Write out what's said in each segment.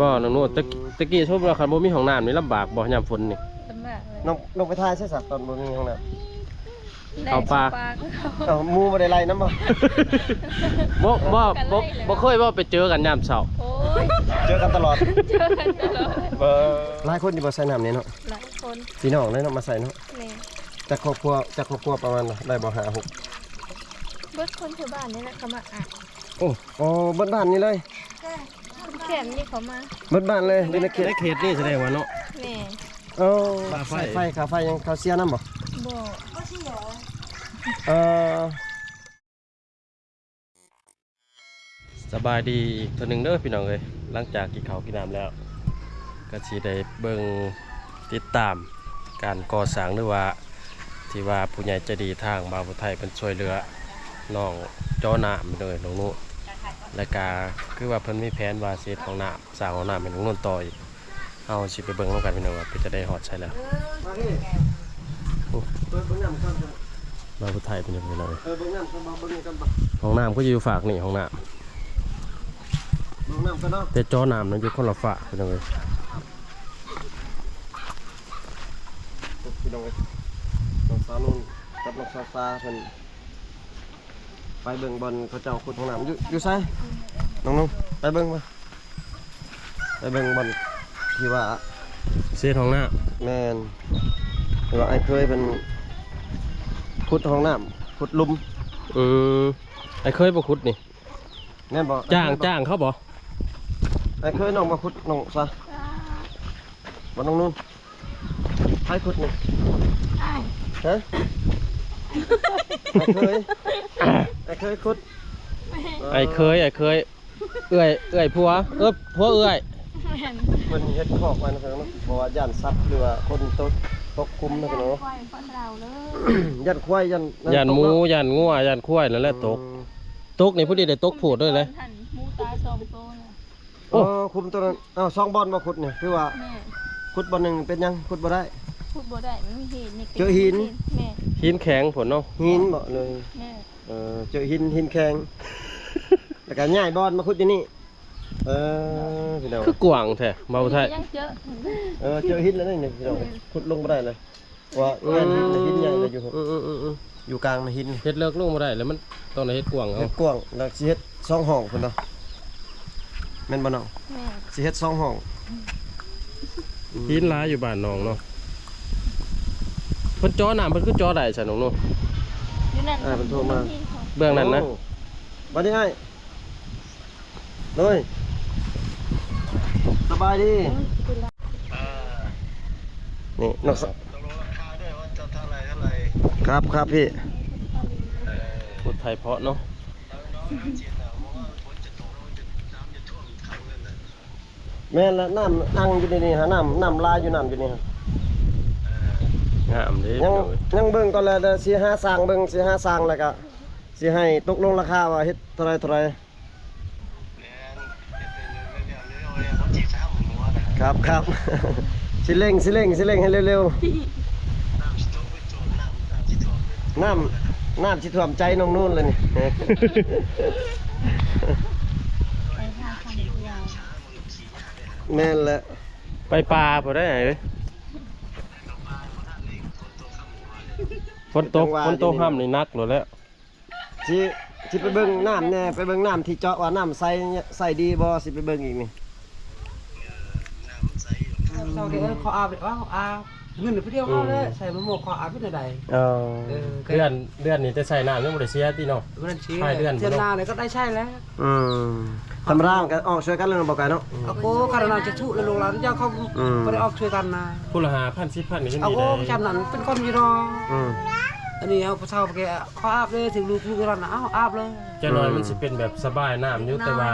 ບໍ່ ນ້ອງນຸ ແຕ່ ອືມ ແຕ່ກີ້ສົມມຸດວ່າຄັນບໍ່ມີຫ້ອງນ້ຳນີ້ລຳບາກບໍ່ຍາມຝົນນີ້? ລຳບາກເລີຍ. ນ້ອງ ນ້ອງໄປຖ່າຍໃສຊະຕອນບໍ່ມີຫ້ອງນ້ຳ? ເຂົ້າປ່າ. ເອົາ ໝູ່ບໍ່ໄດ້ໄລ່ນຳບໍ່? ບໍ່ ບໍ່ ບໍ່ ບໍ່ເຄີຍບໍ່ໄປເຈີກັນຍາມເຊົ້າ? ໂອ້ຍ ເຈີກັນຕະຫຼອດ ເຈີກັນຕະຫຼອດ. ເອີ ຫຼາຍຄົນຢູ່ບໍ່ໃສ່ນ້ຳນີ້ເນາະ? ຫຼາຍຄົນ ພີ່ນ້ອງເລີຍເນາະມາໃສ່ເນາະ? ແມ່ນ. ຈັກຄອບຄົວ ຈັກຄອບຄົວປະມານ ໄດ້ບໍ່ ຫ້າຫົກ? ເບິດຄົນແຖວບ້ານນີ້ແຫຼະເຂົາມາອາບ. ໂອ້ ໂອ້ ເບິດບ້ານນີ້ເລີຍ? ແຄມນີ້ເຂົາມາ. ເບິດບ້ານເລີຍ ຢູ່ໃນເຂດ ໃນເຂດນີ້ສະແດງວ່າເນາະ? ແມ່ນ. ເອີ ຄ່າໄຟ ຄ່າໄຟ ຄ່າໄຟຍັງ ເຂົາເສຍນຳບໍ່? ບໍ່. ເອີ ສະບາຍດີອີກເທື່ອໜຶ່ງເດີພີ່ນ້ອງເອີຍ. ຫຼັງຈາກກິນເຂົ້າກິນນ້ຳແລ້ວ ກໍຊິໄດ້ເບິ່ງຕິດຕາມການກໍ່ສ້າງ ຫຼືວ່າທີ່ວ່າຜູ້ໃຫຍ່ໃຈດີທາງບ່າວຜູ້ໄທເພິ່ນຊ່ວຍເຫຼືອນ້ອງເຈາະນ້ຳເດີນ້ອງນຸ. ແລ້ວກະຄືວ່າເພິ່ນມີແຜນວ່າຊິເຮັດຫ້ອງນ້ຳ ສ້າງຫ້ອງນ້ຳໃຫ້ນ້ອງນຸຕໍ່ອີກ. ເຮົາຊິໄປເບິ່ງນຳກັນພີ່ນ້ອງວ່າເພິ່ນຈະໄດ້ຮອດໃສແລ້ວ. ໂອ້ ເບິ່ງ ເບິ່ງນ້ຳກ່ອນ. ບ່າວຜູ້ໄທເພິ່ນຢູ່ພີ່ນ້ອງເອີຍ. ເອີ ເບິ່ງນ້ຳກ່ອນ ເບິ່ງນີ້ກ່ອນ. ຫ້ອງນ້ຳກໍຢູ່ຟາກນີ້ ຫ້ອງນ້ຳ ເບິ່ງນ້ຳກ່ອນເນາະ. ແຕ່ເຈາະນ້ຳນັ້ນຢູ່ຄົນລະຟາກພີ່ນ້ອງເອີຍ. ພີ່ນ້ອງເອີຍ ນ້ອງສາວນຸນກັບນ້ອງສາວສາເພິ່ນ ໄປເບິ່ງບ່ອນເຂົາເຈົ້າຂຸດຫ້ອງນ້ຳ ຢູ່ ຢູ່ໃສ ນ້ອງນຸ ໄປເບິ່ງບໍ່? ໄປເບິ່ງບ່ອນທີ່ວ່າເສດຫ້ອງນ້ຳ. ແມ່ນ ທີ່ວ່າອ້າຍເຄີຍເພິ່ນຂຸດຫ້ອງນ້ຳ ຂຸດຫຼຸມ. ອືມ ອ້າຍເຄີຍບໍ່ຂຸດນີ້? ແມ່ນບໍ່? ຈ້າງ ຈ້າງເຂົາບໍ່? ອ້າຍເຄີຍນ້ອງບໍ່ຂຸດ ນ້ອງສາ ບໍ່ ນ້ອງນຸນ? ໃຜຂຸດນີ້? ອ້າຍ. ຮະ? ອ້າຍເຄີຍ ອ້າຍເຄີຍຂຸດ. ແມ່ນ. ເອີ ອ້າຍເຄີຍ ອ້າຍເຄີຍ ເອື້ອຍ ເອື້ອຍຜົວ ເອີ ຜົວເອື້ອຍ. ແມ່ນ. ເພິ່ນເຮັດຄອກໄວ້ນະເນາະ ເພາະວ່າຢ້ານສັດ ຫຼືວ່າຄົນຕົກ ຕົກຂຸມນະເນາະ. ຢ້ານຄວາຍ ຢ້ານ ຢ້ານໝູ ຢ້ານງົວ ຢ້ານຄວາຍນັ້ນແຫຼະຕົກ. ອືມ ຕົກນີ້ພໍດີໄດ້ຕົກໂພດເລີຍ. ໝູຕາຍສອງໂຕ. ໂອ້ ຂຸມຕົວນັ້ນ ເອົາ ສອງບ່ອນບໍ່ຂຸດນີ້ ຄືວ່າ ແມ່ນ ຂຸດບ່ອນໜຶ່ງເປັນຫຍັງຂຸດບໍ່ໄດ້? ຂຸດບໍ່ໄດ້ ມັນມີຫີນນີ້ ເຈີຫີນ. ແມ່ນ. ຫີນແຂງພຸ້ນເນາະ. ຫີນບໍ່ເລີຍ? ແມ່ນ. ເອີ ເຈີຫີນ ຫີນແຂງ ແລ້ວກໍຍ້າຍບ່ອນມາຂຸດຢູ່ນີ້. ເອີ ພີ່ນ້ອງ ຄືກວ້າງແທ້ ເວົ້າໄທ. ຍັງເຈີ ເອີ ເຈີຫີນແລ້ວນີ້ ພີ່ນ້ອງ ແມ່ນ ຂຸດລົງບໍ່ໄດ້ເລີຍ. ວ່າ ອືມ ຫີນໃຫຍ່ເລີຍຢູ່ ອືມໆໆໆ ຢູ່ກາງນະຫີນ ເຮັດເລິກລົງບໍ່ໄດ້ແລ້ວ ມັນຕ້ອງໄດ້ເຮັດກວ້າງເອົາ ເຮັດກວ້າງ ແລ້ວຊິເຮັດສອງຫ້ອງພຸ້ນເນາະ ແມ່ນບໍ່ນ້ອງ? ແມ່ນ. ຊິເຮັດສອງຫ້ອງ. ອືມ ຫີນຫຼາຍຢູ່ບ້ານນ້ອງເນາະ. ເພິ່ນເຈາະນ້ຳ ເພິ່ນຄືເຈາະໄດ້ຊັ້ນນ້ອງ? ຢູ່ນັ້ນ ອ້າຍເພິ່ນໂທມາ ເບື້ອງນັ້ນນະ. ໂອ້ ບັດນີ້ອ້າຍ ໂດຍ ສະບາຍດີ. ນີ້ນ້ອງສາວ ຕົກລົງລາຄາດ້ວຍວ່າຈະເທົ່າໃດເທົ່າໃດ. ຄັບ ຄັບພີ່. ເອີ ພູດໄທເພາະເນາະ. ແມ່ນລະ ນ້ຳອັ່ງຢູ່ໃນນີ້ຫາ ນ້ຳ ນ້ຳລາຍຢູ່ ນ້ຳຢູ່ນີ້ຫາ. ງາມເດ້ ຍັງ ໂດຍ ຍັງເບິ່ງກ່ອນລະ ຊິຫາຊ່າງເບິ່ງ ຊິຫາຊ່າງ ແລ້ວກະຊິໃຫ້ຕົກລົງລາຄາວ່າເຮັດເທົ່າໃດເທົ່າໃດ. ຄັບ ຄັບ ຊິເລັ່ງ ຊິເລັ່ງ ຊິເລັ່ງໃຫ້ເລັວໆ. ນ້ຳ ນ້ຳຊິຖ້ວມໃຈນ້ອງນູນແລ້ວນີ້. ແມ່ນແຫຼະ ໄປປ່າພຸ້ນເດ້. ຝົນຕົກ ຝົນຕົກ ຝົນຕົກຄ່ຳນີ້ໜັກໂລດແຫຼະ. ຊິ ຊິໄປເບິ່ງນ້ຳແດ່ ໄປເບິ່ງນ້ຳທີ່ເຈາະວ່ານ້ຳໃສ ໃສດີບໍ່ ຊິໄປເບິ່ງອີກນີ້. ເຊົາເດ້ ເອີ ຂໍອາບເດ້ ເອົາອາບ ເງິນໄປທ່ຽວເຮົາແຫຼະ ອືມ ໃສ່ມະມ່ວງຂໍອາບເປັນແນວໃດ? ເອີ ເດືອນ ເດືອນນີ້ແຕ່ໃສ່ນ້ຳຍັງບໍ່ໄດ້ເສຍຕິເນາະ. ບໍ່ໄດ້ເສຍ ທ້າຍເດືອນ ເດືອນໜ້ານີ້ກໍໄດ້ໃຊ້ແລ້ວ. ອືມ ທຳມະດາກໍອອກຊ່ວຍກັນແລ້ວເນາະ ບໍ່ໄກເນາະ. ອືມ ໂອ້ ຄັນນາຈະທຸລະລູກຫຼານເຈົ້າເຂົາ ອືມ ບໍ່ໄດ້ອອກຊ່ວຍກັນນະ. ຜູ້ລະຫ້າພັນ ສິບພັນນີ້ຍັງດີ. ໂອ້ ຊ່ຳນັ້ນເປັນຄົນຢູ່ດອກ. ອືມ ອັນນີ້ເຮົາຜູ້ເຖົ້າແກ່ ຂໍອາບເດີ ຖືກລູກ ລູກລັນນະ ເອົາອາບເລີຍ. ຈັກໜ້ອຍມັນຊິເປັນແບບສະບາຍນ້ຳຢູ່ ແຕ່ວ່າ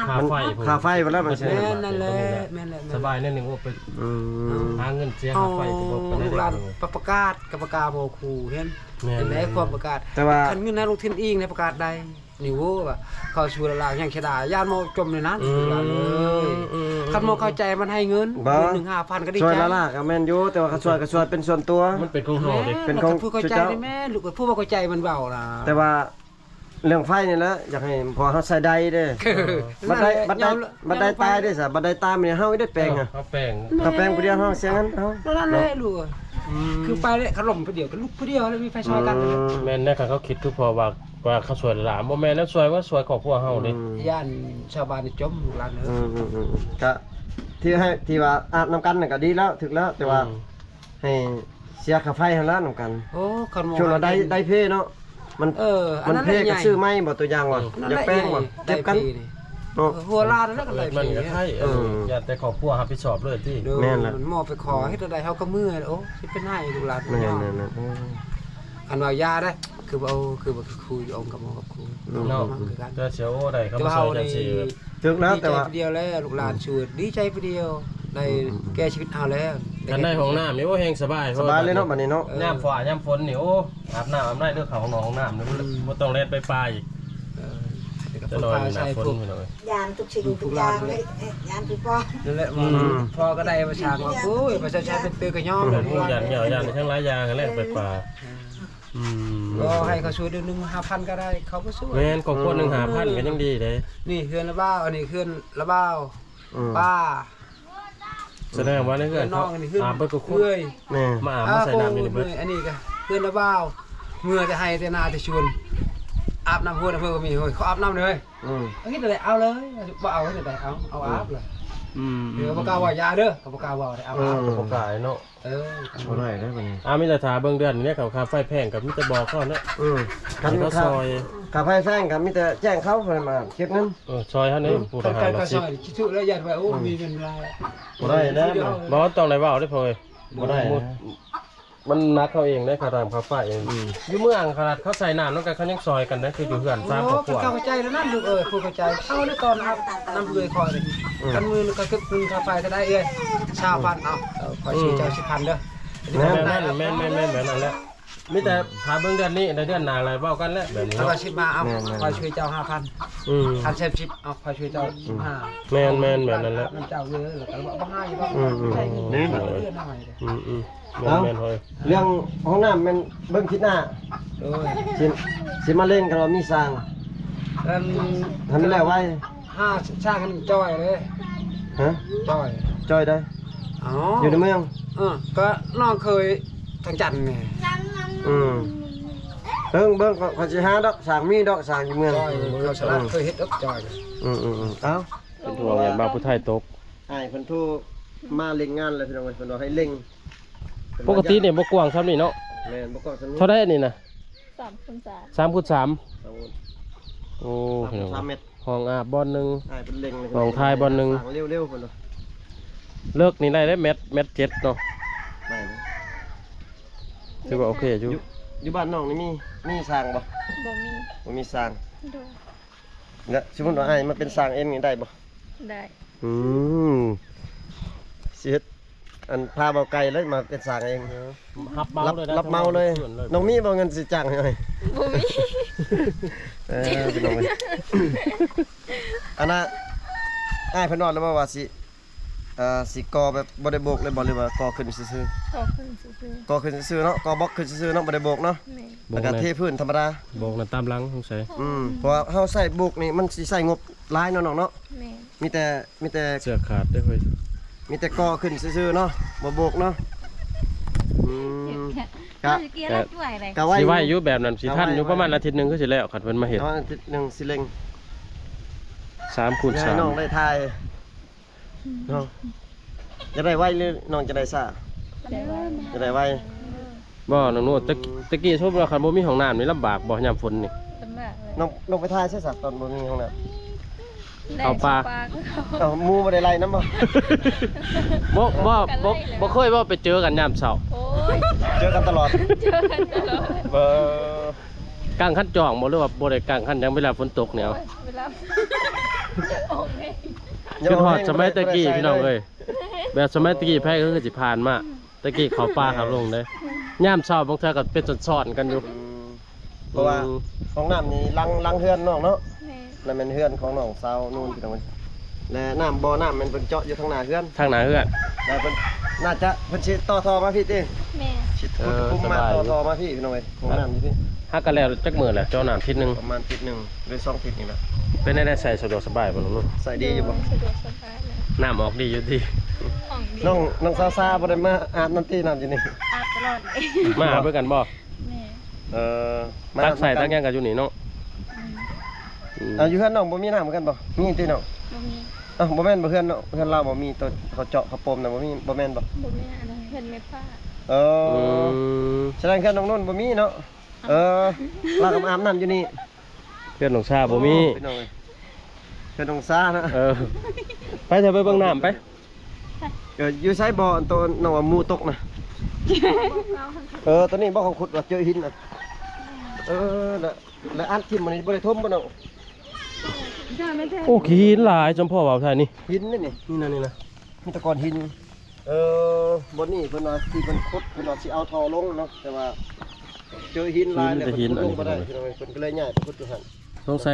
ຄ່າໄຟ ຄ່າໄຟບໍ່ແລ້ວມັນຊິ. ແມ່ນ ນັ້ນແຫຼະ ແມ່ນແຫຼະ ສະບາຍໜ້ອຍໜຶ່ງ. ໂອ້ ໄປ ອືມ ຫາເງິນເສຍຄ່າໄຟກໍບໍ່ປານໃດ. ເອົາລູກຫຼານປະກາດ ກະປະກາດບໍ່ຄູເຫັນ. ແມ່ນ ເຫັນໄດ້ຄວາມປະກາດ. ແຕ່ວ່າຄັນເງິນໃນລົງທຶນອີງໃນປະກາດໄດ້ ນີ້ໂວ້ວ່າ ເຂົາຊ່ວຍລະລາກຍັງເສຍດາຍ ຢ້ານໝໍຈົມໃນນັ້ນ. ອືມ ຫຼານເອີຍ ອືມໆໆ ຄັນໝໍເຂົ້າໃຈມັນໃຫ້ເງິນ ບໍ່ ເດືອນໜຶ່ງຫ້າພັນກໍດີໃຈ. ຊ່ວຍລະລາກກໍແມ່ນຢູ່ ແຕ່ວ່າເຂົາຊ່ວຍກໍຊ່ວຍເປັນສ່ວນຕົວ. ມັນເປັນຂອງເຮົາເດ້ ເປັນຂອງຜູ້ເຂົ້າໃຈ. ແມ່ນ ລູກ ຜູ້ບໍ່ເຂົ້າໃຈມັນເວົ້າລະ ແຕ່ວ່າ ເລື່ອງໄຟນີ້ແຫຼະ ຢາກໃຫ້ ເພາະເຮົາໃຊ້ໄດເດ້. ເອີ ບັດໄດ ບັດໄດ ບັດໄດຕາຍເດ້ຊະ ບັດໄດຕາຍມື້ນີ້ເຮົາໄດ້ແປງ ເອີ ອະ ເຮົາແປງ ເຮົາແປງຜູ້ດຽວເຮົາເສຍເງິນເຮົາ ນັ້ນແຫຼະລູກ. ອືມ ຄືໄປແລ້ວ ຄັນລົ້ມຜູ້ດຽວ ກໍລຸກຜູ້ດຽວ ແລ້ວມີໃຜຊ່ອຍກັນ. ອືມ ແມ່ນແຫຼະ ຄັນເຂົາຄິດຄືພໍ່ວ່າ ວ່າເຂົາຊ່ວຍຫຼານ ບໍ່ແມ່ນແລ້ວ ຊ່ວຍວ່າຊ່ວຍຄອບຄົວເຮົາເດ້. ອືມ ຢ້ານຊາວບ້ານຈົມ ລູກຫຼານເອີຍ. ອືມໆໆ ກະທີ່ໃຫ້ ທີ່ວ່າອາບນຳກັນນັ້ນກະດີແລ້ວ ຖືກແລ້ວ ແຕ່ວ່າ ອືມ ໃຫ້ເສຍຄ່າໄຟຫັ້ນລະນຳກັນ. ໂອ້ ຄັນວ່າ ຊ່ວງລະໄດ້ ໄດ້ເພເນາະ ມັນ ເອີ ມັນເພກະຊື້ໃໝ່ບໍ່ ຕົວຢ່າງວ່າ ຢາກແປງບໍ່ ເກັບກັນເນາະ. ເອີ ຫົວລ້ານນັ້ນກະໄດ້ເພ ມັນກະໄດ້ ເອີ ເອີ ຢ້ານແຕ່ຄອບຄົວຮັບຜິດຊອບເລີຍຕິ. ໂດຍ ແມ່ນລະ ມັນໝໍໄປຂໍເຮັດແນວໃດ ເຮົາກະເມື່ອຍ ໂອ້ ຊິເປັນໃຫ້ລູກຫຼານ. ແມ່ນໆ ເອີ ຄັນວ່າຢ່າເດ້ ຄືວ່າ ເອີ ຄືວ່າ ຄືຢູ່ອົງກັບໝໍກັບຄູເນາະ ຄືກັນ ແຕ່ເສຍໂອໄດ້ ເຂົາມາຊ່ອຍຈັ່ງຊີ້ ຖືກແລ້ວ ແຕ່ວ່າ ດີໃຈຜູ້ດຽວແລ້ວ ລູກຫຼານຊ່ວຍ ອືມ ດີໃຈຜູ້ດຽວ ໄດ້ ອືມ ແກ້ຊີວິດເຮົາແລ້ວ. ຄັນໄດ້ຫ້ອງນ້ຳນີ້ ໂອ້ ແຮງສະບາຍ ສະບາຍເລີຍເນາະ ບັດນີ້ເນາະ. ເອີ ຍາມຟ້າຍາມຝົນນີ້ ໂອ້ ອາບນ້ຳອາບໃນເດີ ເຂົ້າຫ້ອງນ້ອງຫ້ອງນ້ຳນີ້ ອືມ ບໍ່ຕ້ອງແລ່ນໄປປ່າອີກ. ເອີ ແຕ່ກະເພິ່ນພາໃຊ້ພວກ ຢ້ານທຸກສິ່ງທຸກຢ່າງເລີຍ ຢ້ານພີ່ປອງ ນັ້ນແຫຼະ. ອືມ ພໍ່ກະໄດ້ມາສ້າງວ່າ ໂອ້ຍ ປະຊາຊົນເປັນຕື່ກະຍອມ ອືມ ຢ້ານຫຍໍ້ ຢ້ານທັງຫຼາຍຢ່າງຫັ້ນແຫຼະ ໄປປ່າ. ອືມ ກໍໃຫ້ເຂົາຊ່ວຍເດືອນໜຶ່ງຫ້າພັນກະໄດ້ ເຂົາກໍຊ່ວຍ. ແມ່ນ ຄອບຄົວໜຶ່ງຫ້າພັນກະຍັງດີເດ້. ນີ້ເຮືອນລະບ່າວ ອັນນີ້ເຮືອນລະບ່າວ ອືມ ປ້າ ສະແດງວ່າໃນເຮືອນເຂົາອາບເບິດທຸກຄົນ. ແມ່ນ ມາອາບມາໃສ່ນ້ຳຢູ່ນີ້ເບິດ. ອັນນີ້ກະເຮືອນລະບ່າວ ເມື່ອແຕ່ໄຮ່ແຕ່ນາແຕ່ສວນ ອາບນ້ຳຫ້ວຍນ້ຳເພີກະມີ ເຮີ້ຍ ເຂົາອາບນ້ຳເລີຍ. ອືມ ເຮັດຈັ່ງໃດ ເອົາເລີຍ ບໍ່ເອົາເຮັດຈັ່ງໃດ ເອົາ ເອົາອາບເລີຍ. ອືມ ເອີ ບໍ່ກ້າເວົ້າຢ່າເດີ ເຂົາບໍ່ກ້າເວົ້າເດີ ເອົາອາບ ອືມ ບໍ່ກ້າເນາະ. ເອີ ບໍ່ໄດ້ເດ້ບັດນີ້ ອາ ມີແຕ່ຖ້າເບິ່ງເດືອນນີ້ ເຂົາຄ່າໄຟແພງກະມີແຕ່ບອກເຂົາເນາະ. ອືມ ຄັນເຂົາຊ່ອຍ ຄ່າໄຟແພງກະມີແຕ່ແຈ້ງເຂົາ ເພິ່ນມາເກັບເງິນ ເອີ ຊ່ອຍເຮົາແດ່ ອືມ ຜູ້ລະຫ້າສິບ ຊ່ອຍ ຄິດຖືກແລ້ວ ຢ້ານວ່າ ໂອ້ ອືມ ມີເງິນຫຼາຍ ບໍ່ໄດ້ເດ້. ບໍ່ ຕ້ອງໄດ້ເວົ້າເດ້ພໍ່ເອີຍ ບໍ່ໄດ້ ມັນໜັກເຮົາເອງເດ້ ຄ່ານ້ຳຄ່າໄຟເອງ. ອືມ ຢູ່ເມືອງຂະໜາດເຂົາໃສ່ນ້ຳນຳກັນ ເຂົາຍັງຊ່ອຍກັນເດ້ ຄືຢູ່ເຮືອນສາມຄອບຄົວ. ໂອ້ ເຂົາເຂົ້າໃຈແລ້ວນັ້ນລູກເອີຍ ຜູ້ເຂົ້າໃຈ ເອົາແລ້ວຕອນຮັບນຳເອື້ອຍຂ້ອຍນີ້ ອືມ ກັນມື້ໜຶ່ງກະເກັບເງິນຄ່າໄຟເທົ່າໃດເອື້ອຍ ຊາວພັນ ເອົາ ຂ້ອຍຊິຈ່າຍສິບພັນເດີ. ແມ່ນໆໆ ແບບນັ້ນແຫຼະ ມີແຕ່ຖ້າເບິ່ງເດືອນນີ້ ແລະເດືອນໜ້າລະເວົ້າກັນແຫຼະ ແບບນີ້ເນາະ. ເອົາສິບມາ ເອົາ ຂ້ອຍຊ່ວຍເຈົ້າຫ້າພັນ. ອືມ ຄັນແຊນສິບ ເອົາ ຂ້ອຍຊ່ວຍເຈົ້າສິບຫ້າ. ແມ່ນໆ ແບບນັ້ນແຫຼະ ເຈົ້າເອີຍ ແລ້ວກະບໍ່ໃຫ້ ອືມໆ ເດືອນໃຫ້. ອືມໆ ແມ່ນໆ ເອີ ເລື່ອງຫ້ອງນ້ຳແມ່ນເບິ່ງທິດໜ້າ. ໂດຍ ຊິ ຊິມາເລັ່ງກັນວ່າມີຊ່າງ ອັນ ໃຫ້ມັນແລ້ວໄວ. ຫາຊ່າງໃຫ້ມັນຈ່ອຍເດ້. ຮະ ຈ່ອຍ ຈ່ອຍໃດ? ເອົ້າ ຢູ່ໃນເມືອງ. ເອີ ກະນ້ອງເຄີຍທາງຈັນແດ່. ອືມ ເບິ່ງ ເບິ່ງ ຂ້ອຍຊິຫາດອກ ຊ່າງມີດອກ ຊ່າງຢູ່ເມືອງ. ຈ່ອຍ ເຂົາສະຫຼາດ ເຄີຍເຮັດດອກຈ່ອຍ. ອືມໆໆ ເອົ້າ ເປັນຫ່ວງຢ້ານວ່າຜູ້ໄທຕົກ. ອ້າຍເພິ່ນໂທມາເລັ່ງງານແລ້ວ ພີ່ນ້ອງເອີຍ ເພິ່ນວ່າໃຫ້ເລັ່ງ. ປົກກະຕິນີ້ບໍ່ກວ້າງຊ່ຳນີ້ເນາະ. ແມ່ນ ບໍ່ກວ້າງຊ່ຳນີ້. ເທົ່າໃດອັນນີ້ນະ? ສາມຄູນສາມ ສາມຄູນສາມ. ໂອ້ ສາມຄູນສາມແມັດ. ຫ້ອງອາບບ່ອນໜຶ່ງ ອ້າຍເພິ່ນເລັ່ງເລີຍ ຫ້ອງຖ່າຍບ່ອນໜຶ່ງ. ເລິກນີ້ໄດ້ເດ້ ແມັດ ແມັດເຈັດເນາະ. ໄດ້ເດ້ ຖືວ່າໂອເຄຢູ່. ຢູ່ ຢູ່ບ້ານນ້ອງນີ້ມີ ມີຊ່າງບໍ່? ບໍ່ມີ ບໍ່ມີຊ່າງ. ໂດຍ ແລ້ວສົມມຸດວ່າອ້າຍມາເປັນຊ່າງເອງນີ້ໄດ້ບໍ່? ໄດ້. ອືມ ຊິເຮັດ ອັນ ພາເບົາໄກ່ເລີຍມາເປັນຊ່າງເອງ. ເອີ ຮັບເໝົາເລີຍນະ ຮັບເໝົາເລີຍ. ນ້ອງມີບໍ່ເງິນຊິຈ້າງໃຫ້ອ້າຍ? ບໍ່ມີ. ເອີ ພີ່ນ້ອງເອີຍ ອັນນ່າ ອ້າຍເພິ່ນເວົ້າແລ້ວບໍ່ວ່າຊິ ເອີ ຊິກໍ່ແບບບໍ່ໄດ້ໂບກເລີຍບໍ່ ຫຼືວ່າກໍ່ຂຶ້ນຊື່ໆ? ກໍ່ຂຶ້ນຊື່ໆ. ກໍ່ຂຶ້ນຊື່ໆເນາະ ກໍ່ບລັອກຂຶ້ນຊື່ໆເນາະ ບໍ່ໄດ້ໂບກເນາະ. ແມ່ນ ແລ້ວກະເທພື້ນທຳມະດາ. ໂບກນັ້ນຕາມຫຼັງສົງໄສ. ອືມ ເພາະວ່າເຮົາໃຊ້ໂບກນີ້ມັນຊິໃຊ້ງົບຫຼາຍເນາະນ້ອງເນາະ. ແມ່ນ ມີແຕ່ ມີແຕ່ເຊືອກຂາດເດ້ເຮີ້ຍ. ມີແຕ່ກໍ່ຂຶ້ນຊື່ໆເນາະ ບໍ່ໂບກເນາະ. ອືມ ກະ ກະໄວ ຊິໄວຢູ່ແບບນັ້ນ ຊິທັນຢູ່ ປະມານອາທິດໜຶ່ງຄືຊິແລ້ວ ຄັນເພິ່ນມາເຮັດ. ປະມານອາທິດໜຶ່ງຊິເລັ່ງ. ສາມຄູນສາມ ໃຫ້ນ້ອງໄດ້ຖ່າຍເນາະ. ຢາກໄດ້ໄວ ຫຼືນ້ອງຈະໄດ້ຊ້າ? ຢາກໄດ້ໄວ. ຢາກໄດ້ໄວ. ບໍ່ ນ້ອງໂນດ ຕະ ຕະກີ້ສົມມຸດວ່າຄັນບໍ່ມີຫ້ອງນ້ຳນີ້ລຳບາກບໍ່ ຍາມຝົນນີ້? ລຳບາກເລີຍ. ນ້ອງ ນ້ອງໄປຖ່າຍໃສຊະ ຕອນບໍ່ມີຫ້ອງນ້ຳ? ເຂົ້າປ່າ. ເອົາ ໝູ່ບໍ່ໄດ້ໄລ່ນຳບໍ່? ບໍ່ ບໍ່ ບໍ່ ບໍ່ເຄີຍບໍ່ໄປເຈີກັນຍາມເຊົ້າ. ໂອ້ຍ ເຈີກັນຕະຫຼອດ. ເຈີກັນຕະຫຼອດ. ເອີ ກາງຄັນຈອງບໍ່ ຫຼືວ່າບໍ່ໄດ້ກາງຄັນຫຍັງ ເວລາຝົນຕົກນີ້? ໂອ້ຍ ເວລາ ຄຶດຮອດສະໄໝແຕ່ກີ້ ພີ່ນ້ອງເອີຍ ແບບສະໄໝແຕ່ກີ້ໃຜກໍຄືຊິຜ່ານມາ. ແຕ່ກີ້ເຂົ້າປ່າເຂົ້າດົງເດ້ ຍາມເຊົ້າບາງເທື່ອກໍເປັນຊ້ອນໆກັນຢູ່. ອືມ ເພາະວ່າ ອືມ ຫ້ອງນ້ຳນີ້ຫຼັງ ຫຼັງເຮືອນນ້ອງເນາະ. ແມ່ນ ແລ້ວແມ່ນເຮືອນຂອງນ້ອງສາວນູນ ພີ່ນ້ອງເອີຍ ແລະນ້ຳ ບໍ່ ນ້ຳແມ່ນເພິ່ນເຈາະຢູ່ທາງໜ້າເຮືອນ ທາງໜ້າເຮືອນ. ແລ້ວເພິ່ນ ໜ້າຈະ ເພິ່ນຊິຕໍ່ທໍ່ມາພີ້ຕິ. ແມ່ນ ເອີ ສະບາຍຢູ່ ຕໍ່ໆ ມາພີ້ ພີ່ນ້ອງເອີຍ ຫ້ອງນ້ຳຢູ່ພີ້. ຫາກະແລ້ວຈັກມື້ແລ້ວ ເຈາະນ້ຳທິດໜຶ່ງ ປະມານທິດໜຶ່ງ ຫຼື ສອງທິດນີ້ແຫຼະ. ເປັນແນວໃດ ໃຊ້ສະດວກສະບາຍບໍ່ນ້ອງນຸ່ນ? ໃຊ້ດີຢູ່ບໍ່? ສະດວກສະບາຍແຫຼະ ນ້ຳອອກດີຢູ່ຕິ? ອອກດີ. ນ້ອງ ນ້ອງຊາຊາບໍ່ໄດ້ມາອາບນ້ຳຕິ ນ້ຳຢູ່ນີ້? ອາບຕະຫຼອດເລີຍ. ມາອາບຄືກັນບໍ່? ແມ່ນ. ເອີ ມາ ຕັກໃສ່ຕັກຫຍັງກໍຢູ່ນີ້ເນາະ. ອືມ ອືມ ເອົາ ຢູ່ເຮືອນນ້ອງບໍ່ມີນ້ຳຄືກັນບໍ່? ມີຕິນ້ອງ? ບໍ່ມີ. ເອົ້າ ບໍ່ແມ່ນບໍ່ ເຮືອນເນາະ ເຮືອນລາວບໍ່ມີ ໂຕເຂົາເຈາະເຂົາປົມນະ ບໍ່ມີ ບໍ່ແມ່ນບໍ່? ບໍ່ແມ່ນ ອັນນັ້ນເຮືອນແມ່ປ້າ. ເອີ ອືມ ສະແດງເຮືອນນ້ອງນຸ່ນບໍ່ມີເນາະ. ເອີ ລາວກໍມາອາບນ້ຳຢູ່ນີ້ ເຮືອນນ້ອງຊາບໍ່ມີ. ໂອ້ ພີ່ນ້ອງເອີຍ ເຮືອນນ້ອງຊານະ. ເອີ ໄປເຖາະ ໄປເບິ່ງນ້ຳໄປ. ເອີ ຢູ່ໃສບໍ່ ອັນໂຕນ້ອງວ່າໝູຕົກນະ? ເອີ ໂຕນີ້ບໍ່ ເຂົາຂຸດວ່າເຈີຫີນນະ. ເອີ ແລ້ວ ແລ້ວອັດຖິ້ມມັນນີ້ບໍ່ໄດ້ຖົມບໍ່ນ້ອງ? ໂອ້ ຂີ້ຫີນຫຼາຍ ສົມພໍເວົ້າໄທນີ້ ຫີນນີ້ ນີ້ນະ ນີ້ນະ ມີແຕ່ກ້ອນຫີນ. ເອີ ບ່ອນນີ້ເພິ່ນວ່າທີ່ເພິ່ນຂຸດ ເພິ່ນວ່າຊິເອົາທໍ່ລົງເນາະ ແຕ່ວ່າເຈີຫີນຫຼາຍແລ້ວ ເພິ່ນຂຸດລົງບໍ່ໄດ້ ພີ່ນ້ອງເອີຍ ເພິ່ນກໍເລີຍຍ້າຍໄປຂຸດຢູ່ຫັ້ນ. ສົງໄສ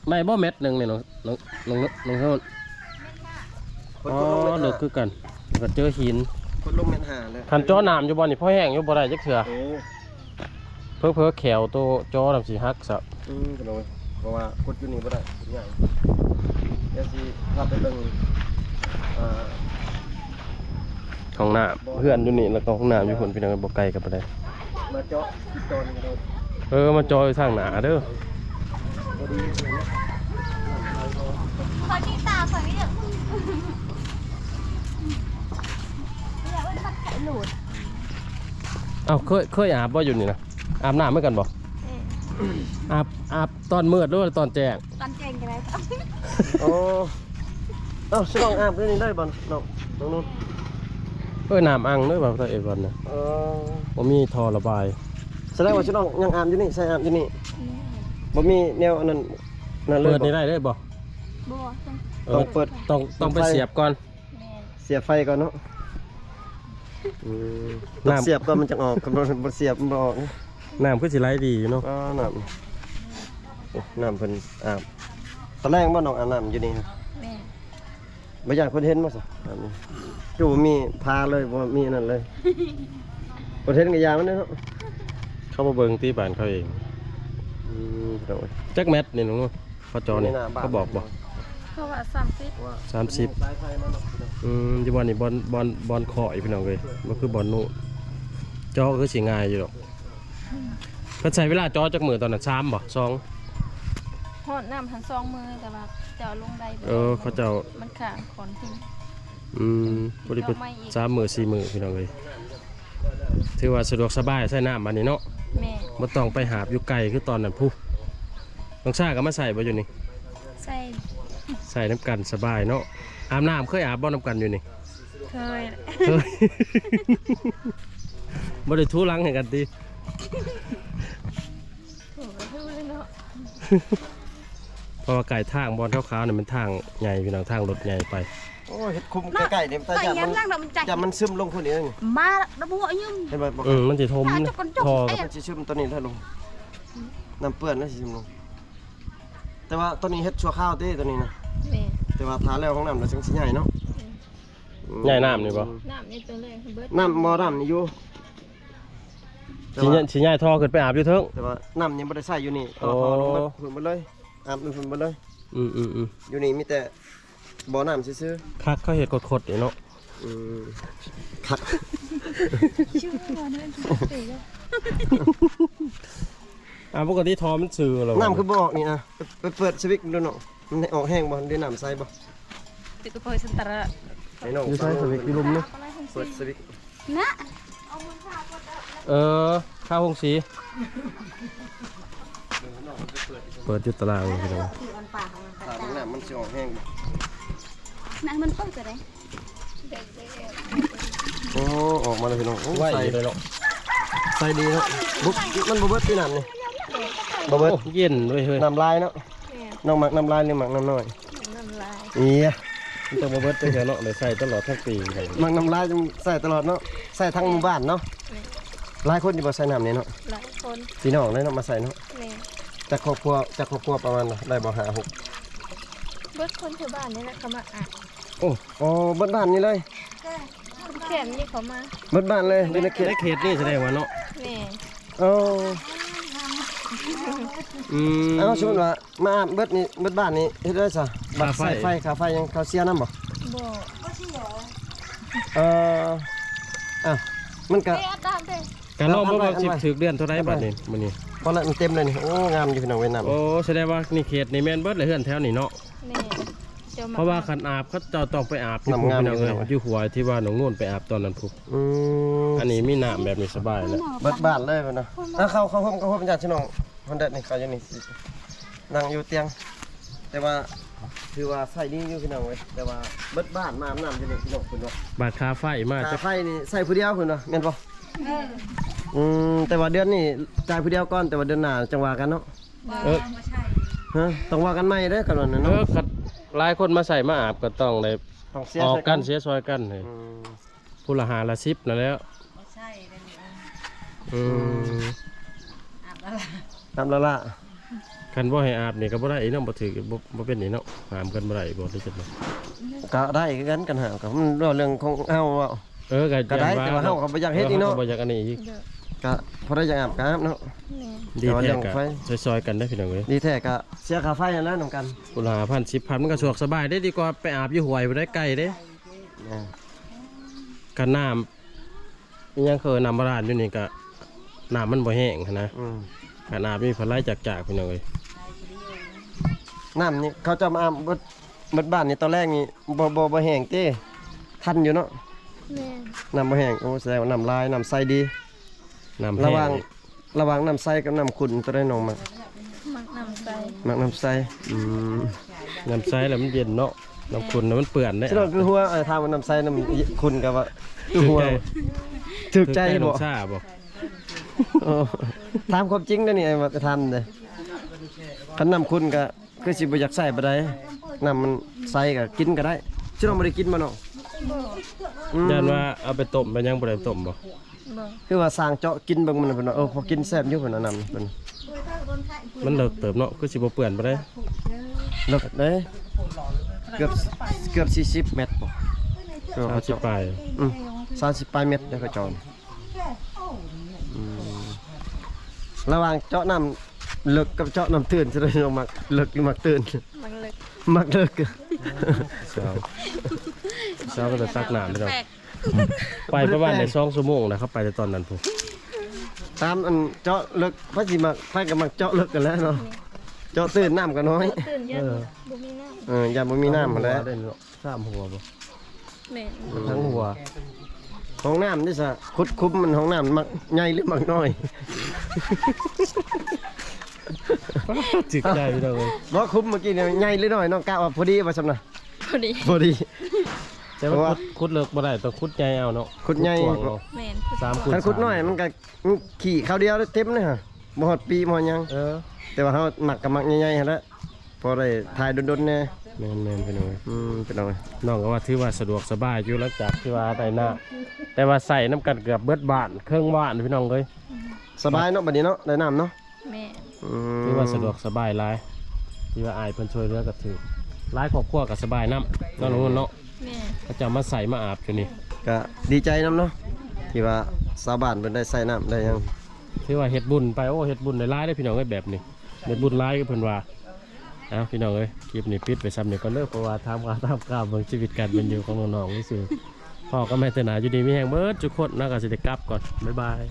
ໄດ້ບໍ່ແມັດໜຶ່ງນີ້ນ້ອງ ນ້ອງ ນ້ອງ ນ້ອງ ນ້ອງ ເພິ່ນຂຸດລົງແມັດຫ້າ ເລິກຄືກັນ ກໍເຈີຫີນ ຂຸດລົງແມັດຫ້າແລ້ວ. ຄັນເຈາະນ້ຳຢູ່ບ່ອນນີ້ພໍແຫ້ງຢູ່ ບໍ່ໄດ້ຈັກເທື່ອ. ໂອ້ ເຜີໆແຂ້ວໂຕເຈາະນຳຊິຫັກຊະ. ອືມ ພີ່ນ້ອງເອີຍ ເພາະວ່າຂຸດຢູ່ນີ້ບໍ່ໄດ້ ຂຸດຍາກ. ດຽວຊິພາໄປເບິ່ງ ເອີ ຫ້ອງນ້ຳ ເຮືອນຢູ່ນີ້ ແລ້ວກໍຫ້ອງນ້ຳຢູ່ພຸ້ນ ພີ່ນ້ອງເອີຍ ບໍ່ໄກກັນປານໃດ. ມາເຈາະ ເອີ ມາເຈາະຢູ່ທາງໜ້າເດີ. ຂໍຕິດຕາມຂ້ອຍເດີ. ເອົາ ເຄີຍ ເຄີຍອາບບໍ່ຢູ່ນີ້ນະ? ອາບນ້ຳຄືກັນບໍ່? ເອີ ອາບ ອາບຕອນມືດ ຫຼືວ່າຕອນແຈ້ງ? ຕອນແຈ້ງກໍໄດ້. ໂອ້ ເອົ້າ ຊິລອງອາບຢູ່ນີ້ໄດ້ບໍ່ນ້ອງ? ນ້ອງນຸ່ນ ເອີ ນ້ຳອັ່ງເດີ ວ່າເອວັນນະ. ເອີ ບໍ່ມີທໍ່ລະບາຍ. ສະແດງວ່າຊິລອງຍັງອາບຢູ່ນີ້ ໃສ່ອາບຢູ່ນີ້. ແມ່ນ. ບໍ່ມີແນວອັນນັ້ນ ນັ້ນເລີຍ ເປີດນີ້ໄດ້ເລີຍບໍ່? ບໍ່. ເອີ ຕ້ອງເປີດ ຕ້ອງ ຕ້ອງໄປສຽບກ່ອນ. ແມ່ນ. ສຽບໄຟກ່ອນເນາະ. ອືມ ຕ້ອງສຽບກ່ອນມັນຈັ່ງອອກ ຄັນບໍ່ ບໍ່ສຽບມັນບໍ່ອອກ. ນ້ຳຄືຊິໄຫຼດີຢູ່ເນາະ. ອໍ ນ້ຳ ໂອ້ ນ້ຳເພິ່ນອາບ. ຕອນແລງບໍ່ນ້ອງອາບນ້ຳຢູ່ນີ້? ແມ່ນ. ບໍ່ຢ້ານຄົນເຫັນບໍ່ຊະ? ອາບນີ້ຄືບໍ່ມີຜ້າເລີຍ ບໍ່ມີອັນນັ້ນເລີຍ. ຄົນເຫັນກໍຢ່າມັນເນາະ ເຂົາບໍ່ເບິ່ງຕິ ບ້ານເຂົາເອງ. ອືມ ໂດຍ. ຈັກແມັດນີ້ນ້ອງ? ເຂົາເຈາະນີ້ ເຂົາບອກບໍ່? ເຂົາວ່າສາມສິບ. ສາມສິບ. ອືມ ຢູ່ບ່ອນນີ້ ບ່ອນ ບ່ອນ ບ່ອນຂ້ອຍພີ່ນ້ອງເອີຍ ບໍ່ຄືບ່ອນໂນ້ນ. ເຈາະຄືຊິງ່າຍຢູ່ດອກ. ເພິ່ນໃຊ້ເວລາເຈາະຈັກມື້ຕອນນັ້ນ? ສາມບໍ່? ສອງ? ຮອດນ້ຳຫັ້ນສອງມື້ ແຕ່ວ່າເຈົ້າລົງໄດ້ບໍ່ໄດ້. ເອີ ເຂົາເຈົ້າ ມັນຂ້າງຂອນຫີນ. ອືມ ພໍດີເພິ່ນ ເຈາະໃໝ່ອີກ ສາມມື້ ສີ່ມື້ ພີ່ນ້ອງເອີຍ. ຖືວ່າສະດວກສະບາຍໃຊ້ນ້ຳອັນນີ້ເນາະ. ແມ່ນ. ບໍ່ຕ້ອງໄປຫາບຢູ່ໄກຄືຕອນນັ້ນພຸ້ນ. ນ້ອງຊາກໍມາໃຊ້ບໍ່ຢູ່ນີ້? ໃຊ້. ໃຊ້ນຳກັນສະບາຍເນາະ. ອາບນ້ຳເຄີຍອາບບໍ່ນຳກັນຢູ່ນີ້? ເຄີຍ. ເຄີຍ. ບໍ່ໄດ້ຖູຫຼັງໃຫ້ກັນຕິ? ຖູກໍຖູເລີຍເນາະ. ເພາະວ່າໃກ້ທາງບ່ອນຂາວໆນີ້ ມັນທາງໃຫຍ່ພີ່ນ້ອງ ທາງລົດໃຫຍ່ໄປ. ໂອ້ຍ ເຮັດຄຸມໃກ້ໆນີ້ ຢ້ານມັນ ຢ້ານມັນຊຶມລົງພຸ້ນອີກ. ມາລະບໍ່ຍືມ ເຫັນບໍ່? ເອີ ມັນຊິຖົມ ຖ້າຈອກກັນຈອກ ທໍ່ມັນຊິຊຶມຕົວນີ້ແຫຼະລົງ. ນ້ຳເປື້ອນແລ້ວຊິຊຶມລົງ. ແຕ່ວ່າຕົວນີ້ເຮັດຊົ່ວຄາວຕິ ຕົວນີ້ນະ? ແມ່ນ. ແຕ່ວ່າຖ້າແລ້ວຫ້ອງນ້ຳແລ້ວຈັ່ງຊິຍ້າຍເນາະ. ແມ່ນ. ອືມ ຍ້າຍນ້ຳນີ້ບໍ່? ນ້ຳນີ້ຕົວແລກເບິດ. ນ້ຳບໍ່ ນ້ຳນີ້ຢູ່ ຊິຍ້າຍ ຊິຍ້າຍທໍ່ຂຶ້ນໄປອາບຢູ່ເທິງ. ແຕ່ວ່ານ້ຳຍັງບໍ່ໄດ້ໃຊ້ຢູ່ນີ້ ຕໍ່ທໍ່ລົງເບິດພຸ້ນເບິດເລີຍ. ອາບຢູ່ພຸ້ນເບິດເລີຍ. ອືມໆໆ. ຢູ່ນີ້ມີແຕ່ບໍ່ນ້ຳຊື່ໆ. ຄັກ ເຂົາເຮັດຄົດໆນີ້ເນາະ. ອືມ ຄັກ. ອ່າ ປົກກະຕິທໍ່ມັນຊື່ແລ້ວ. ນ້ຳຄືບໍ່ອອກນີ້ນະ? ໄປ ໄປເປີດສະວິດເບິ່ງດູເນາະ. ມັນອອກແຮງບໍ່ ຫຼືນ້ຳໃສບໍ່? ຕິກະເປີດສັນຕະລະ ໃຫ້ນ້ອງ ຢູ່ໃສສະວິດ? ຢູ່ລຸ່ມນີ້ ເປີດສະວິດນະ. ເອີ ຄາໂຮງສີ ເປີດຢູ່ຕາລາງພີ່ນ້ອງ. ຖ້າເບິ່ງນ້ຳມັນຊິອອກແຮງບໍ່? ນ້ຳມັນເປີດກໍໄດ້. ໂອ້ ອອກມາແລ້ວພີ່ນ້ອງ. ໂອ້ ໄວຢູ່ເດ້ເນາະ. ໃສດີເນາະ. ບໍ່ ມັນບໍ່ເບິດຕິນ້ຳນີ້? ບໍ່ເບິດ. ໂອ້ ເຢັນເວີຍເຮີຍ. ນ້ຳລາຍເນາະ. ແມ່ນ. ນ້ອງມັກນ້ຳລາຍ ຫຼື ມັກນ້ຳນ້ອຍ? ນ້ຳລາຍ. ເອີຍ ມັນຕ້ອງບໍ່ເບິດຈັກເທື່ອເນາະ ໄດ້ໃຊ້ຕະຫຼອດທັງປີ. ມັກນ້ຳລາຍ ໃຊ້ຕະຫຼອດເນາະ. ໃຊ້ທັງໝູ່ບ້ານເນາະ. ແມ່ນ. ຫຼາຍຄົນຢູ່ບໍ່ໃຊ້ນ້ຳນີ້ເນາະ? ຫຼາຍຄົນ. ພີ່ນ້ອງເລີຍເນາະ ມາໃຊ້ເນາະ. ແມ່ນ. ຈັກຄອບຄົວ ຈັກຄອບຄົວປະມານ ໄດ້ບໍ່ ຫ້າຫົກ? ເບິດຄົນແຖວບ້ານນີ້ແຫຼະ ເຂົາມາອາບ. ໂອ້ ອໍ ເບິດບ້ານນີ້ເລີຍ. ເອີ. ແບບນີ້ເຂົ້າມາ ເບິດບ້ານເລີຍ ຢູ່ໃນເຂດ ໃນເຂດນີ້ສະແດງວ່າເນາະ ແມ່ນ ເອີ ອືມ ເອົາ ສົມມຸດວ່າມາເບິດນີ້ ເບິດບ້ານນີ້ເຮັດໄດ້ຊະ ຄ່າໄຟ ບັດໃຊ້ໄຟ ຄ່າໄຟຫຍັງ ເຂົາເສຍນຳບໍ່? ບໍ່ ເອີ ເອົ້າ ມັນກະ ກະລອງເບິ່ງວ່າຊິຖືກເດືອນເທົ່າໃດບັດນີ້ ມື້ນີ້ ເພາະນັ້ນມັນເຕັມເລີຍນີ້ ໂອ້ ງາມຢູ່ພີ່ນ້ອງເອີຍ ນ້ຳ ໂອ້ ສະແດງວ່ານີ້ເຂດນີ້ແມ່ນເບິດເລີຍ ເຮືອນແຖວນີ້ເນາະ ແມ່ນ ເຈົ້າ ເພາະວ່າຄັນອາບ ເຂົາເຈົ້າຕ້ອງໄປອາບຢູ່ ນ້ຳງາມ ພີ່ນ້ອງເອີຍ ຢູ່ຫ້ວຍທີ່ວ່ານ້ອງນົນໄປອາບຕອນນັ້ນພຸ້ນ ອືມ ອັນນີ້ມີນ້ຳແບບນີ້ສະບາຍແລ້ວ ເບິດບ້ານເລີຍພຸ້ນນະ ອ່ະ ເຂົ້າ ເຂົ້າໂຮມ ເຂົ້າໂຮມ ຍາດພີ່ນ້ອງ ຮອນແດດນີ້ ເຂົາຢູ່ນີ້ ນັ່ງຢູ່ຕຽງ ແຕ່ວ່າຖືວ່າໃຊ້ດີຢູ່ພີ່ນ້ອງເອີຍ ແຕ່ວ່າເບິດບ້ານມາອາບນ້ຳຢູ່ນີ້ພີ່ນ້ອງ ເພິ່ນວ່າ ບາດຄ່າໄຟມາ ຄ່າໄຟນີ້ໃຊ້ຜູ້ດຽວເພິ່ນວ່າ ແມ່ນບໍ່? ເອີ ອືມ ແຕ່ວ່າເດືອນນີ້ຈ່າຍຜູ້ດຽວກ່ອນ ແຕ່ວ່າເດືອນໜ້າຈັ່ງວ່າກັນເນາະ ເອີ ຮະ ຕ້ອງວ່າກັນໃໝ່ເດີ ຄັນວ່ານັ້ນ ເອີ ເນາະ ຄັນຫຼາຍຄົນມາໃຊ້ມາອາບກໍຕ້ອງໄດ້ ຕ້ອງເສຍ ອອກກັນ ໃສ່ກັນ ເສຍຊ່ອຍກັນ ອືມ ຜູ້ລະຫ້າລະສິບນັ້ນແຫຼະ ບໍ່ໃຊ້ເດ້ນີ້ ອືມ ອືມ ອາບລະລະ ອາບລະລະ ຄັນບໍ່ໃຫ້ອາບນີ້ກໍບໍ່ໄດ້ອີກເນາະ ບໍ່ຖືກ ບໍ່ ບໍ່ເປັນອີກເນາະ ຫ້າມກັນບໍ່ໄດ້ບໍ່ ຫຼືຈັ່ງໃດ ກໍໄດ້ຄືກັນ ກັນຫ້າມ ກໍມັນເວົ້າເລື່ອງຂອງເຮົາເວົ້າ ເອີ ກໍ ກໍໄດ້ ແຕ່ວ່າເຮົາກໍບໍ່ຢາກເຮັດອີກເນາະ ເຮົາກໍບໍ່ຢາກອັນນີ້ອີກ ກໍພໍໄດ້ຢາກອາບກໍອາບເນາະ ແມ່ນ ດີແທ້ກໍຊ່ອຍໆກັນເດີພີ່ນ້ອງເອີຍ ດີແທ້ກໍເສຍຄ່າໄຟຫັ້ນແຫຼະນຳກັນ ຜູ້ລະຫ້າພັນ ສິບພັນ ມັນກໍສະດວກສະບາຍເດ້ ດີກວ່າໄປອາບຢູ່ຫ້ວຍ ບໍ່ໄດ້ໄກເດ້ ອ່າ ຄັນນ້ຳ ອີຫຍັງຄືນ້ຳບາດານຢູ່ນີ້ກະ ນ້ຳມັນບໍ່ແຫ້ງຫັ້ນນະ ອືມ ຂະໜາດມີພະໄລຈາກໆ ພີ່ນ້ອງເອີຍ ນ້ຳນີ້ເຂົາເຈົ້າມາອາບເບິດ ເບິດບ້ານນີ້ ຕອນແລກນີ້ບໍ່ ບໍ່ ບໍ່ແຫ້ງຕິ ທັນຢູ່ເນາະ ແມ່ນ ນ້ຳບໍ່ແຫ້ງ ໂອ້ ສະແດງວ່ານ້ຳຫຼາຍ ນ້ຳໃສດີ ນ້ຳແຫ້ງ ລະຫວ່າງ ລະຫວ່າງນ້ຳໃສກັບນ້ຳຂຸ່ນ ໂຕໃດນ້ອງມັກ? ມັກນ້ຳໃສ ມັກນ້ຳໃສ ອືມ ນ້ຳໃສແລ້ວມັນເຢັນເນາະ ນ້ຳຂຸ່ນນະມັນເປື້ອນເດ້ ຊິລອງຄືຫົວ ເອີ ຖາມວ່ານ້ຳໃສນ້ຳຂຸ່ນກໍວ່າຄືຫົວ ຖືກໃຈ ຖືກໃຈບໍ່? ໂອ້ ຖາມຄວາມຈິງເດ້ນີ້ ອ້າຍວ່າຖາມເດ້ ຄັນນ້ຳຂຸ່ນກໍຄືຊິບໍ່ຢາກໃຊ້ປານໃດ ນ້ຳມັນໃສກໍກິນກໍໄດ້ ຊິລອງບໍ່ໄດ້ກິນບໍ່ນ້ອງ? ບໍ່ ອືມ ຢ້ານວ່າເອົາໄປຕົ້ມໄປຫຍັງ ບໍ່ໄດ້ຕົ້ມບໍ່? ບໍ່ ຄືວ່າຊ່າງເຈາະກິນເບິ່ງມັນເພິ່ນວ່າ ເອີ ພໍກິນແຊບຢູ່ເພິ່ນວ່ານ້ຳເພິ່ນ ມັນເລິກເຕີບເນາະ ຄືຊິບໍ່ເປື້ອນປານໃດ ເລິກເດ້ ເກືອບ ເກືອບສີ່ສິບແມັດບໍ່ ສາມສິບປາຍ ອືມ ສາມສິບປາຍແມັດເດ້ເຂົາເຈາະ ອືມ ລະຫວ່າງເຈາະນ້ຳເລິກກັບເຈາະນ້ຳຕື້ນ ຊິໄດ້ນ້ອງມັກເລິກຫຼືມັກຕື້ນ? ມັກເລິກ ມັກເລິກ ສາວ ສາວກໍຈະຕັກນ້ຳເນາະ ແປກ ໄປປະມານໄດ້ສອງຊົ່ວໂມງແລ້ວ ເຂົາໄປແຕ່ຕອນນັ້ນພຸ້ນ ຕາມອັນເຈາະເລິກ ໃຜຊິມັກ ໃຜກໍມັກເຈາະເລິກຫັ້ນແຫຼະເນາະ ເຈາະຕື້ນນ້ຳກໍນ້ອຍ ເຈາະຕື້ນຢ້ານ ເອີ ບໍ່ມີນ້ຳ ເອີ ຢ້ານບໍ່ມີນ້ຳຫັ້ນແຫຼະ ສາມຫົວບໍ່? ແມ່ນ ທັງຫົວ ຫ້ອງນ້ຳນີ້ຊະ ຂຸດຂຸມມັນ ຫ້ອງນ້ຳມັກໃຫຍ່ຫຼືມັກນ້ອຍ? ຖືກໃຈພີ່ນ້ອງເອີຍ ບໍ່ ຂຸມເມື່ອກີ້ນີ້ໃຫຍ່ຫຼືນ້ອຍ ນ້ອງກະວ່າພໍດີວ່າຊັ້ນນະ? ພໍດີ ພໍດີ ແຕ່ວ່າ ເພາະວ່າ ຂຸດ ຂຸດເລິກບໍ່ໄດ້ ຕ້ອງຂຸດໃຫຍ່ເອົາເນາະ ຂຸດໃຫຍ່ ຂຸດກວ້າງເອົາ ແມ່ນ ສາມຄູນສາມ ຄັນຂຸດນ້ອຍມັນກະ ອືມ ຂີ້ຄາວດຽວເຕັມເລີຍຫະ ບໍ່ຮອດປີບໍ່ຮອດຫຍັງ ເອີ ແຕ່ວ່າເຮົາມັກກະມັກໃຫຍ່ໆຫັ້ນແຫຼະ ພໍໄດ້ຖ່າຍດົນໆແດ່ ແມ່ນໆ ພີ່ນ້ອງເອີຍ ອືມ ພີ່ນ້ອງເອີຍ ນ້ອງກໍວ່າຖືວ່າສະດວກສະບາຍຢູ່ ຫຼັງຈາກທີ່ວ່າໄດ້ນ້ຳ ແຕ່ວ່າໃຊ້ນຳກັນເກືອບເບິດບ້ານ ເຄິ່ງບ້ານ ພີ່ນ້ອງເອີຍ ສະບາຍເນາະ ບັດນີ້ເນາະ ໄດ້ນ້ຳເນາະ ແມ່ນ ອືມ ຖືວ່າສະດວກສະບາຍຫຼາຍ ທີ່ວ່າອ້າຍເພິ່ນຊ່ວຍເຫຼືອກໍຖືກ ຫຼາຍຄອບຄົວກໍສະບາຍນຳ ເນາະ ແມ່ນ ເຂົາເຈົ້າມາໃຊ້ມາອາບຢູ່ນີ້ ກໍດີໃຈນຳເນາະ ທີ່ວ່າຊາວບ້ານເພິ່ນໄດ້ໃຊ້ນ້ຳໄດ້ຫຍັງ ຖືວ່າເຮັດບຸນໄປ ໂອ້ ເຮັດບຸນໄດ້ຫຼາຍເດ້ ພີ່ນ້ອງເອີຍ ແບບນີ້ ເຮັດບຸນຫຼາຍຄືເພິ່ນວ່າ ເອົາ ພີ່ນ້ອງເອີຍ ຄລິບນີ້ປິດໄວ້ຊ່ຳນີ້ກ່ອນເດີ ເພາະວ່າຖາມຂ່າວຖາມຄາວເບິ່ງຊີວິດການເປັນຢູ່ຂອງນ້ອງໆຊື່ໆ ພໍ້ກັນໃໝ່ເທື່ອໜ້າ ຢູ່ດີມີແຮງເບິດທຸກຄົນນະ ກໍຊິໄດ້ກັບກ່ອນ ບາຍບາຍ.